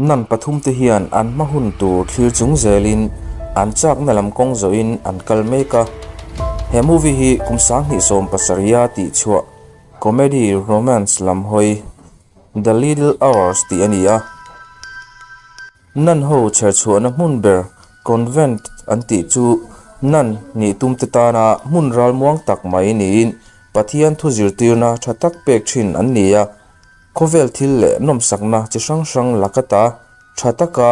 Nun pathumte hian an hma hun tur thlir chung zelin an chakna lam kawng zawhin an kal mek a. He movie hi kum 2017 a tihchhuah comedy romance lam hawi The Little Hours tih a ni a. Nun ho chherchhuahna hmun ber convent an tih chu nun nih tumte tana hmun ralmuang tak mai niin Pathian thu zirtirna tha tak pek thin an ni a. Khawvel thil leh nawmsakna chi hrang hrang lakata tha taka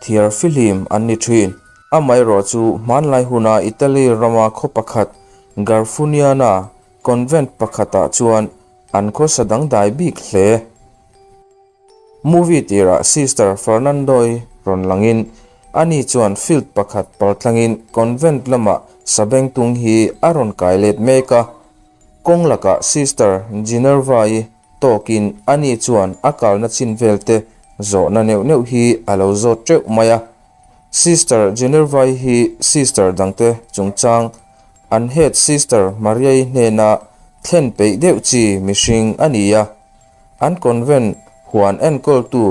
thiar fihlim an ni thin. Amaherawh chu hmanlai huna Italy rama khaw pakhat Garfuniana convent pakhatah chuan an khawsa dangdai bik hle. Movie tirah Sister Fernando-i rawn langin ani chuan field pakhat paltlangin convent lamah sabengtung hi a rawn kai let mek a. Kawng lakah Sister Ginerva-i tawkin ani chuan a kalna chin vel te zawhna neuh neuh hi a lo zawt teuh mai a. Sister Ginerva-i hi sister dangte chungchang an head Sister Maria-i hnena thlen peih deuh chi mihring a ni a. An convent huan enkawltu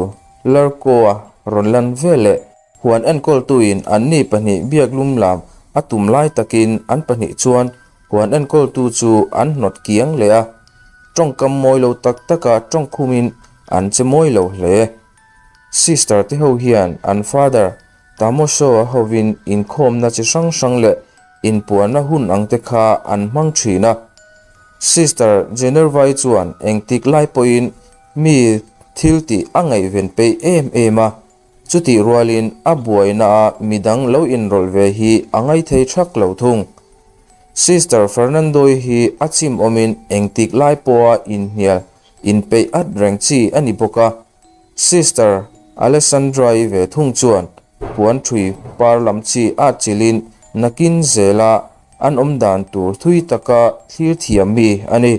Larko-a rawn lan ve leh huan enkawltuin anni pahnih biaklum lam a tum lai takin an pahnih chuan huan enkawltu chu an hnawt kiang leh a, tawngkam mawi lo tak taka tawngkhumin an che mawi lo hle. Sister te ho hian an Father Tamoso-a hovin inkhawmna chi hrang hrang leh inpuanna hun ang te kha an hmang thin a. Sister Genervai chuan engtik lai pawhin mi thil tih a ngaihven peih em em a, chutih rualin a buaina-a midang lo inrawlh ve hi a ngaithei thak lo thung. Sister Fernando-i hi a chim awmin engtik lai pawha inhnial inpeih at reng chi a ni bawk a. Sister Alessandra-i ve thung chuan puan ṭhui par lam chi a chilhin nakin zela an awm dan tur thui taka thlir thiam mi a ni.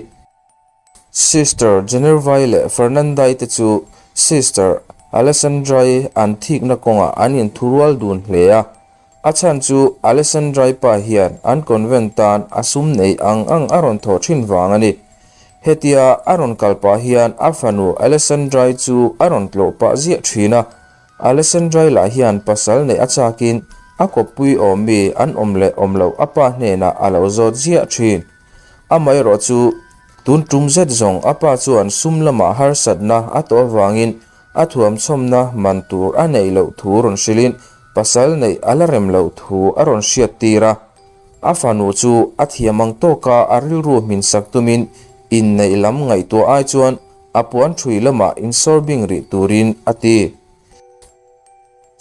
Sister Genervai leh Fernandai te chu Sister Alessandra-i an thikna kawngah an inthurual dun hle a. A chhan chu Alessandrai pa hian an convent tan a sum nei ang ang a rawn thawh thin vang a ni. Hetia a rawn kal pah hian a fanu Alessandrai chu a rawn tlawh pah ziah thin a. Alessandrai lah hian pasal neih a chakin a kawppui awm mi an awm leh awm loh a pa hnenah a lo zawt ziah thin. Amaherawh chu tun tum zet zawng a pa chuan sum lamah harsatna a tawh avangin A thuamchhawmna man tur a neih loh thu rawn hrilhin pasal neih a la rem loh thu a rawn hriat tir a. A fanu chu a thiam ang tawka a rilru hminsak tumin inneih lam ngaihtuah ai chuan a puan ṭhui lamah insawr bing rih turin a ti.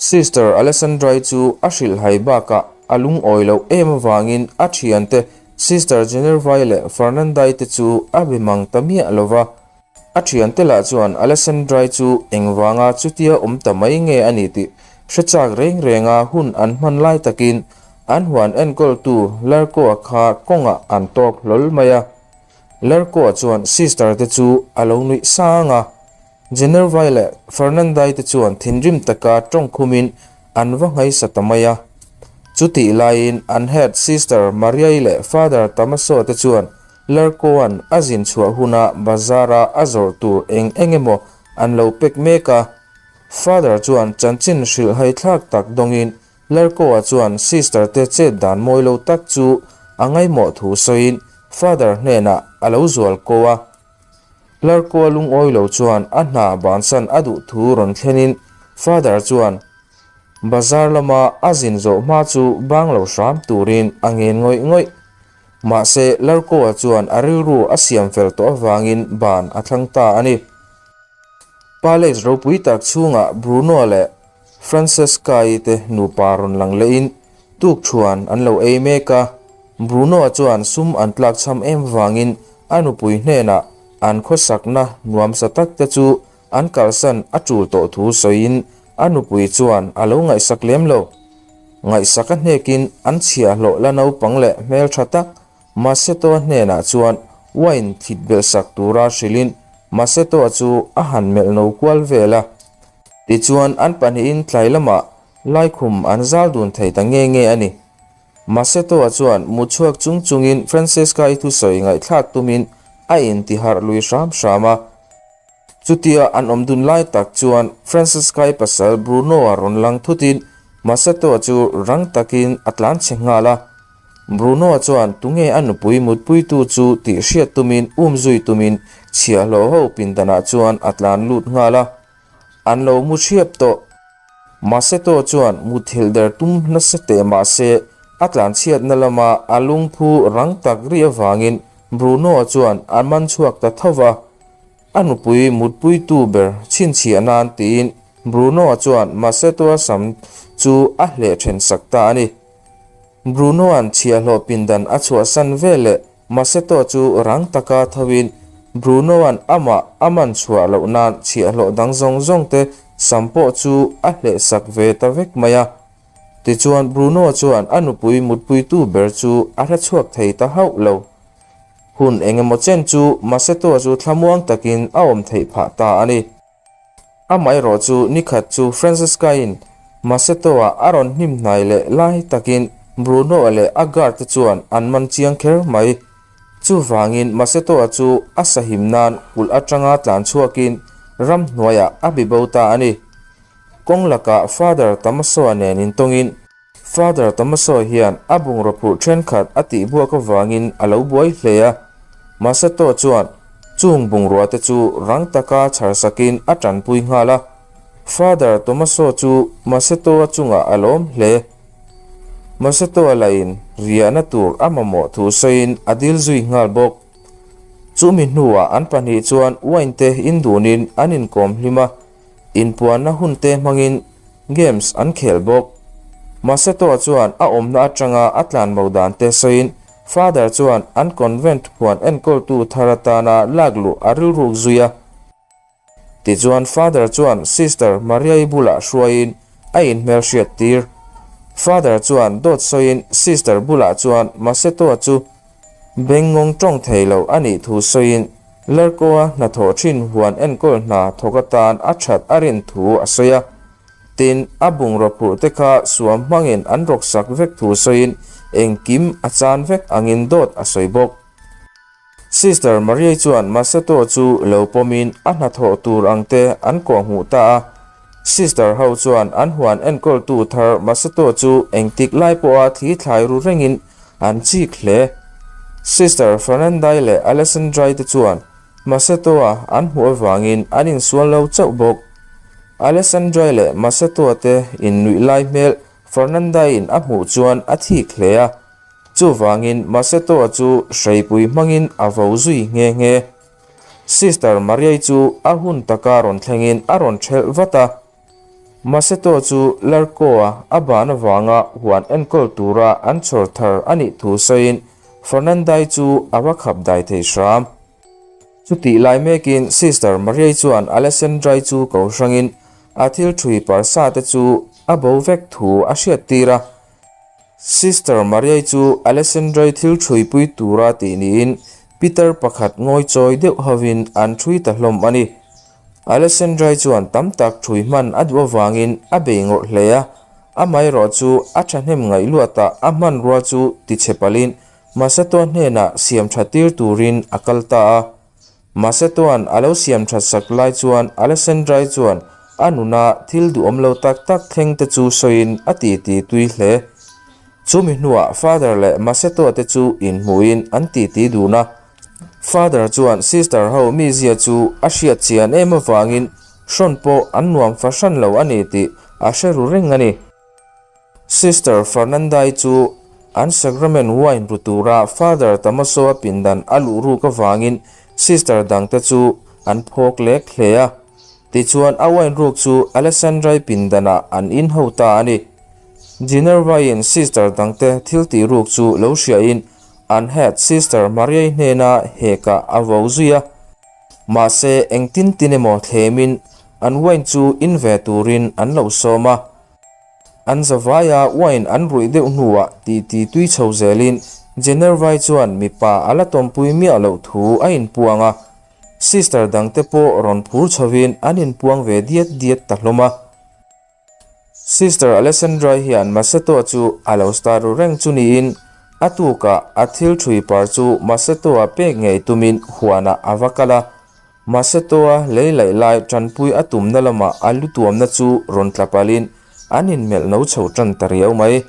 Sister Alessandra-i chu a hrilhhai bakah a lungawi loh em avangin a thiante Sister Generva-i leh Fernanda-i te chu a be mang ta miah lo va. A thiante lah chuan Alessandra-i chu engvanga chutia awm ta mai nge a ni tih hre chak reng renga hun an hman lai takin an huan enkawltu Larko-a kha kawngah an tawk hlawl mai a. Larko-a chuan sister te chu a lo nuih sang a. Genervai leh Fernandai te chuan thinrim taka tawngkhumin an va nghaisa ta mai a. Chutih laiin an head sister Maria-i leh Father Tamaso te chuan Larko-a'n a zin chhuah huna bazar-a a zawrh tur eng eng emaw an lo pek mek a. Father chuan chanchin hrilhhai thlak tak dawngin Larko-a chuan sister te chet dan mawi lo tak chu a ngaihmawh thu sawiin Father hnenah a lo zual ko a. Larko-a lungawi lo chuan a hna bansan a duh thu rawn thlenin Father chuan bazar lama a zin zawh hma chu bang lo hram turin a ngen ngawih ngawih. Mahse, Larko-a chuan a rilru a siam fel tawh avangin ban a thlang ta a ni. Palace ropui tak chhungah Bruno-a leh Francesca-i te nupa rawn lang lehin tukthuan an lo ei mek a. Bruno-a chuan sum an tlakchham em vangin a nupui hnenah an khawsakna nuamsa tak te chu an kalsan a tul tawh thu sawiin a nupui chuan a lo ngaihsak lem lo. Ngaihsak a hnekin an chhiahhlawh la naupang leh hmeltha tak Maseto-a hnenah chuan wine thlit belh sak tura hrilhin Maseto-a chu a han melh no kual vel a. Tichuan an pahnihin tlai lamah laikhum an zal dun thei ta nge nge a ni. Maseto-a chuan mutchhuak chung chungin Francesca-i thusawi ngaihthlak tumin a intiharh lui hram hram a. Chutia an awm dun lai tak chuan Francesca-i pasal Bruno-a rawn lang thutin Masetto-a chu rang takin a tlan chhe nghal a. Bruno-a chuan tunge a nupui mutpuitu chu tih hriat tumin um zui tumin chhiahhlawh ho pindanah chuan a tlan lut nghal a. An lo mu hriap tawh. Maseto chuan muthilh der tum nasa teh mah se a tlanchhiatna lama a lungphu rang tak ri avangin Bruno-a chuan a man chhuak ta tho va. A nupui mutpuitu ber chhinchhiah nan tiin Bruno-a chuan Maseto-a sam chu a hleh then sak ta a ni. Bruno-a'n chhiahhlawh pindan a chhuahsan veleh Maseto chu rang taka thoin Bruno-a'n amah a man chhuah loh nan chhiahhlawh dang zawng zawng te sam pawh chu a hleh sak ve ta vek mai a. Tichuan Bruno chuan a nupui mutpuitu ber chu a hre chhuak thei ta hauh lo. Hun engemaw chen chu Maseto chu thlamuang takin a awm theih phah ta a ni. Amaherawh chu nikhat chu Francesca-in Maceto-a a rawn hnim hnai leh lai takin Bruno-a leh a guard te chuan an man chiang kher mai. Chuvangin Maceto-a chu a sahim nan kulh atanga tlan chhuakin ramhnuaiah a bibo ta a ni. Kawng lakah Father Tamaso-a nen intawngin Father Tomaso hian a bungraw phurh thenkhat a tih buak avangin a lo buai hle a, Masato chuan chung bungrua te chu rang taka chhar sakin a tanpui nghal a. Father Tomaso chu Masato-a chungah a lawm hle. Masato-a lahin riahna tur a mamawh thu sawiin a dil zui nghal bawk. Chumi hnuah an pahnih chuan wine te indunin an inkawm hlim a. Inpuanna hun te hmangin games an khel bawk. Maseto chuan a awmna atanga a tlanbo dan te sawiin Father chuan an convent huan enkawltu thar atana lak luh a rilruk zui a. Tichuan Father chuan Sister Maria-i bulah hruaiin a inhmelhriat tir. Father chuan dawt sawiin Sister bulah chuan Maseto chu Bengngawng tawng thei lo a nih thu sawiin Lerkoa hnathawh thin huan enkawl hna thawk atan a that a rin thu a sawi a. Tin, a bungraw phurh te kha suam hmangin an rawksak vek thu sawiin engkim a chan vek angin dawt a sawi bawk. Sister Mariai chuan Masato chu lo pawmin a hnathawh tur ang te an kawhhmuh ta a. Sister ho chuan an huan enkawltu thar Masato chu engtik lai pawha thli thlai ru rengin an chik hle. Sister Fernandai leh Alessandrai te chuan Masato-a an hmuh avangin an insual lo chauh bawk. Alessandrai leh Masato-a te innuih lai hmel Fernandai-in a hmuh chuan a thik hle a, chuvangin Masato-a chu hreipui hmangin a vo zui nghe nghe. Sister Mariai chu a hun taka rawn thlengin a rawn ṭhelh vat a. Maseto chu Larko-a a ban avanga huan enkawl tura an chhawr thar a nih thu sawiin Fernandai chu a va khap dai thei hram. Chutih lai mekin Sister Mariai chuan Alessandrai chu ko hrangin a thil ṭhui parsa te chu a bo vek thu a hriattir a. Sister Mariai chu Alessandrai thil ṭhuipui tura tih niin Peter pakhat ngawichawi deuh hovin an ṭhui ta hlawm a ni. Alessandrai chuan tam tak ṭhui hman a duh avangin a bei ngawrh hle a, amaherawh chu a ṭhahnem ngaih luatah a hmanrua chu tichhe palhin Maseto hnenah siam ṭha tir turin a kal ta a. Masetoa'n a lo siam that sak lai chuan Alessandrai chuan a nuna thil duhawm lo tak tak thleng te chu sawiin a titi tui hle. Chumi hnuah Father leh Masetoa te chu inhmuhin an titi dun a. Father chuan sister ho mizia chu a hriat chian em avangin hrawn pawh an nuam fahran lo a ni tih a hre ru reng a ni. Sister Fernandai chu an sacrament wine ru tura Father Tamaso-a pindan a luh ruk avangin sister dangte chu an phawk lek hle a. Tichuan a wine ruk chu Alessandrai pindanah an in ho ta a ni. Ginerva-in sister dangte thil tih ruk chu lo hriain an head Sister Mariai hnena hekah a vo zui a. Mahse engtin tin emaw thlemin an wine chu in ve turin an lo sawm a. An zavaia wine an ruih deuh hnuah titi tui chho zelin Jenervai chuan mipa a la tawmpui miah loh thu a inpuang a, sister dangte pawh rawn phur chhovin an inpuang ve diat diat ta hlawm a. Sister Alessandra hian Maseto chu a lo star ru reng chu niin a tukah a thil ṭhui par chu Maseto-a pek ngei tumin huanah a va kal a. Masetoa lei laih lai tanpui a tumna lamah a lu tuamna chu rawn tla palhin an inmelh no chho tan ta riau mai.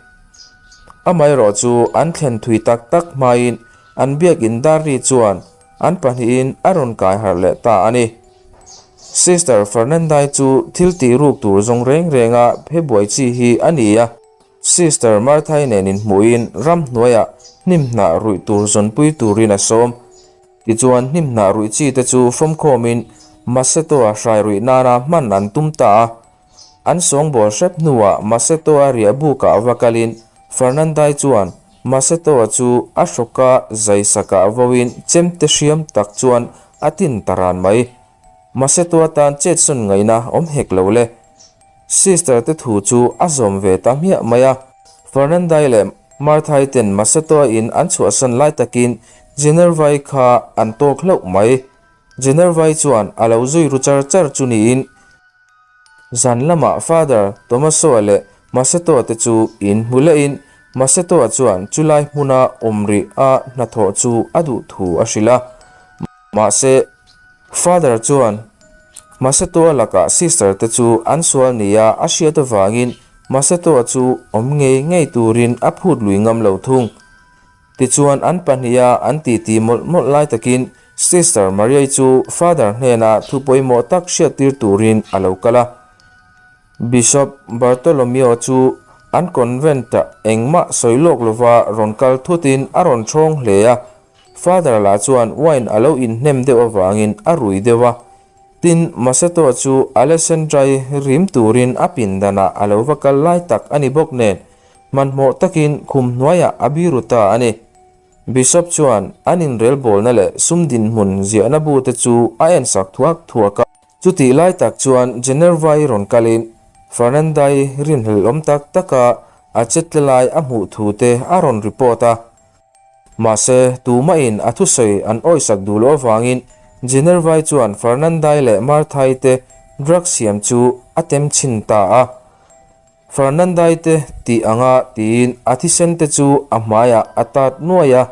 Amaherawh chu an thlen thui tak tak hmain an biakin dar ri chuan an pahnihin a rawn kai harh leh ta a ni. Sister Fernandai chu thil tih ruk tur zawng reng renga phe buai chi hi a ni a. Sister Marthai nen inhmuhin ramhnuaiah hnimhnah ruih tur zawnpui turin a sawm. Tichuan hnimhnah ruih chi te chu fawmkhawmin Masetoa hrai ruih nana hman an tum ta a. An sawngbawl hrep hnuah Masetoa riah bukah va kalin Fernandai chuan Masetoa chu a hrawka zai sakah voin chemte hriam tak chuan a tin ta ran mai. Masetoa tan chetsawn ngaihna awm hek lo le. Sister te thu chu a zawm ve ta hmiah mai a. Fernandai leh Marthai ten Masetoa in an chhuahsan lai takin Genervai kha an tawk hlauh mai. Genervai chuan a lo zui ru char char chu niin Zan lamah Father Tomaso-a leh Maseto-a te chu in hmu lehin Maseto-a chuan chulai hmuna awm rih a hnathawh chu a duh thu a hrilh a. Mahse, Father chuan Maseto-a lakah sister te chu an sual nia a hriat avangin Maseto-a chu awm ngei ngei turin a phut lui ngam lo thung. Tichuan an pahniha an titi mawlh mawlh lai takin Sister Mariai chu Father hnena thu pawimawh tak hriattir turin a lo kal a. Bishop Bartolomeo chu an convent-ah engmah sawi lawk lova rawn kal thutin a rawn ṭhawng hle a. Father lah chuan wine a lo inhnem deuh avangin a rui deuh a. Tin, Maseto chu Alessandra-i rim turin a pindanah a lo va kal lai tak a ni bawk nen, Hmanhmawh takin khum hnuaiah a biru ta a ni. Bishop chuan an inrelbawlna leh sum dinhmun ziahna bu te chu a ensak thuak thuak a. Chutih lai tak chuan Generva-i rawn kalin Fernanda-i rinhlelhawm tak taka a chetla lai a hmuh thu te a rawn report a. Mahse, tumahin a thusawi an awisak duh loh avangin Generva-i chuan Fernanda-i leh Martha-i te drug siam chu a tem chhin ta a. Fernandai te tih anga tiin a thisen te chu a hmaiah a tat nuai a.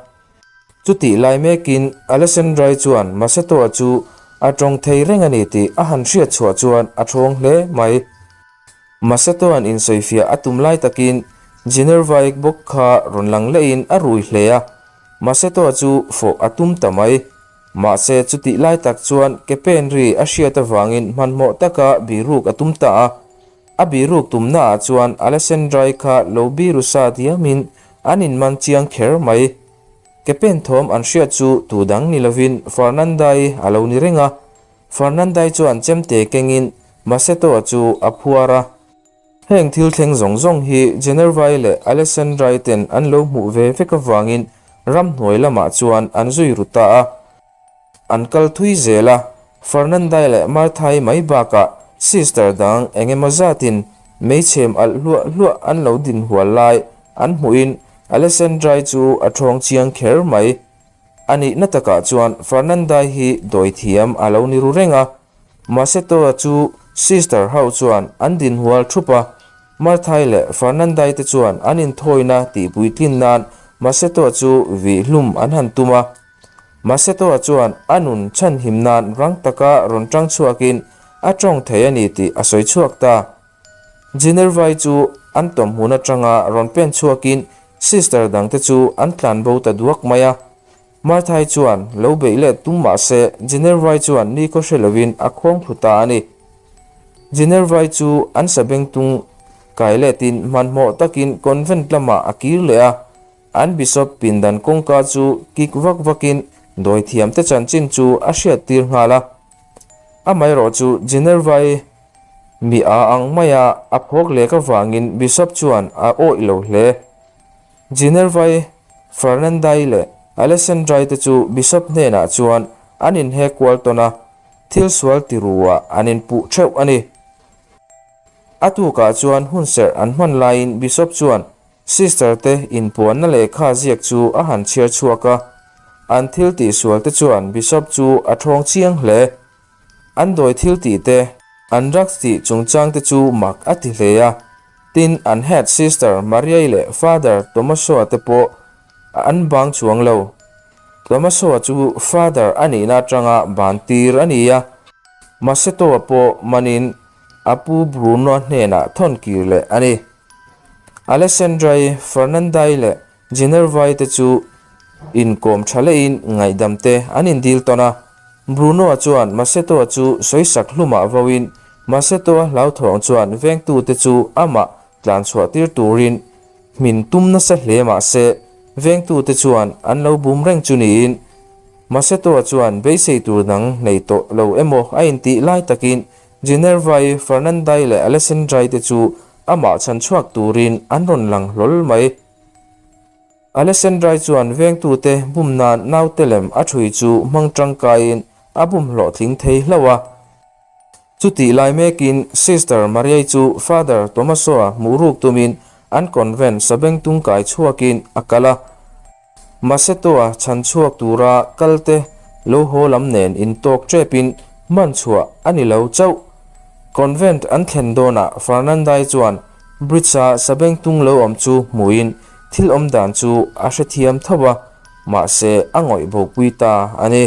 Chutih lai mekin Alessandrai chuan Masetoa chu a tawng thei reng a ni tih a han hriat chhuah chuan a thawng hle mai. Masetoa'n insawifiah a tum lai takin Ginervaik bawk kha rawn lang lehin a rui hle a, Masetoa chu fawh a tum ta mai. Mahse chutih lai tak chuan ke pen ri a hriat avangin hmanhmawh taka biruk a tum ta a. A biruk tumnaah chuan Alessandrai kha lo biru sa diamin an inman chiang kher mai. Ke pen thawm an hriat chu tu dang ni lovin Fernandai a lo ni reng a. Fernandai chuan chemte kengin Maceto-a chu a phuar a. Heng thil thleng zawng zawng hi Genervai leh Alessandrai ten an lo hmuh ve vek avangin ramhnuai lamah chuan an zui ru ta a. An kal thui zel a, Fernandai leh Marthai mai bakah sister dang eng emaw zatin meichhem alh hluah hluah an lo din hual lai an hmuhin Alessandrai chu a ṭhawng chiang kher mai. A nihna takah chuan Fernandai hi dawithiam a lo ni ru reng a, Maceto-a chu sister ho chuan an din hual ṭhup a, Marthai leh Fernandai te chuan an inthawina tihpuitlin nan Maceto-a chu vih hlum an han tum a. Masetoa chuan a nun chhanhim nan rang taka rawn ṭang chhuakin a ṭawng thei a ni tih a sawi chhuak ta. Ginervai chu an tawmhmun aṭanga rawn pen chhuakin sister dangte chu an tlan bo ta duak mai a. Marthai chuan lo beih let tum mah se Ginervai chuan nikhaw hre lovin a khuang thlu ta a ni. Ginervai chu an sabengtung kai letin hmanhmawh takin convent lamah a kir leh a. An Bishop pindan kawngka chu kik vak vakin dawithiamte chanchin chu a hriattir nghal a. Amaherawh chu Generva-i mi a ang maia a phawk lek avangin Bishop chuan a awih lo hle. Generva-i, Fernanda-i leh Alessandra-i te chu Bishop hnenah chuan an inhek kual tawn a, thil sual ti ru-ah an inpuh theuh a ni. A tukah chuan hunserh an hman laiin Bishop chuan Sister te inpuanna lehkha ziak chu a han chhiar chhuak a, an thil tihsual te chuan Bishop chu a ṭhawng chiang hle. An dawi thil tih te, an drugs tih chungchang te chu mak a ti hle a, tin an head sister Mariai leh Father Tomaso-a te pawh an bang chuang lo. Tomaso-a chu Father a nihna atanga ban tir a ni a, Maceto-a pawh manin a pu Bruno-a hnenah thawn kir leh a ni. Alessandra-i, Fernanda-i leh Ginerva-i te chu inkawm tha lehin ngaihdam te an indil tawn a. Bruno-a chuan Maceto-a chu sawisak hlumah voin Maceto-a hlauthawng chuan vengtute chu amah tlan chhuah tir turin hmin tum nasa hle mah se vengtute chuan an lo bum reng chu niin Maceto-a chuan beisei tur dang nei tawh lo emaw a intih lai takin Ginerva-i, Fernanda-i leh Alessandra-i te chu amah chhan chhuak turin an rawn lang hlawl mai. Alessandra-i chuan vengtute bum nan naute lem a ṭhui chu hmang ṭangkaiin a bum hlawhtling thei hlauh a. Chutih lai mekin Sister Mariai chu Father Tomaso-a hmuh ruk tumin an convent sabengtung kai chhuakin a kal a. Maceto-a chhan chhuak tura kalte lo haw lam nen intawk ṭepin man chhuah a ni lo chauh. Convent an thlen dawnah Fernandai chuan bridge-a sabengtung lo awm chu hmuhin thil awm dan chu a hrethiam tho a, mahse a ngawih bopui ta a ni.